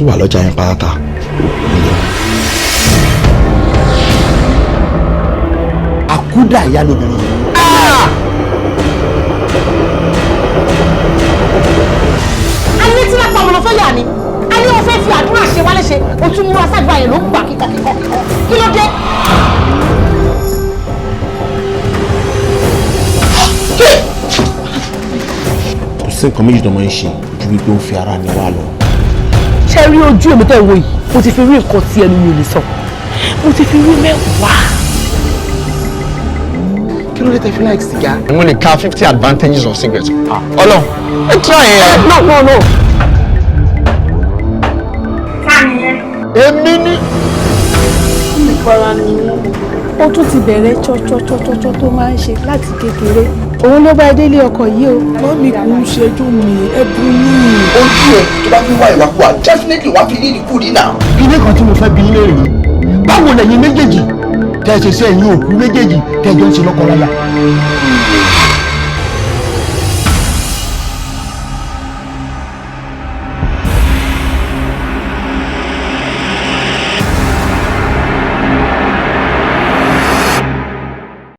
tó wà lọ́jà yẹn pátá òkú ni wọ́n. Àkúdà ìyá lobìnrin yẹn. Alẹ́ tí lápá ọmọ lọ fẹ́ yà ni alẹ́ wọn fẹ́ fi àdúrà ṣe wálé ṣe, o tún múra sádùá yẹn ló ń gbà kíkọ kíkọ kíkọ. Kí ló dé? Kò sí nǹkan méjì tó máa ń ṣe ju wípé ó ń fi ara ni wá lọ. Ṣé rí ojú èmi tẹ́ ń wo yìí? Mo ti fi rí nǹkan tí ẹnu mi ò lè sọ, mo ti fi rí mẹ́wàá. Kí ló dé tẹ́ fi like sìgá? Mo lè ka 50 advantages of cigarettes. Ọlọ́run, ẹ try ẹ. No, no, no. Èmi ni. Ó tún ti bẹ̀rẹ̀ tsọ́tsọ́tsọ́tsọ́ tó máa ń ṣe láti kékeré. Òun ló bá délé ọkọ yìí o. Mummy, kò ń ṣẹjú mi, ẹbùn ní. Ojú ẹ tó bá fi wá ìwàkuwà, definitely wá fi rírì kúrì náà. Ilé kan tí mo fẹ́ bi yín léèrè ni, báwo lẹ̀yin méjèèjì tẹ́ ẹ ṣe sí ẹ̀yin òkú méjèèjì tẹ́ ẹ jọ ń ṣe lọ́kọ láya?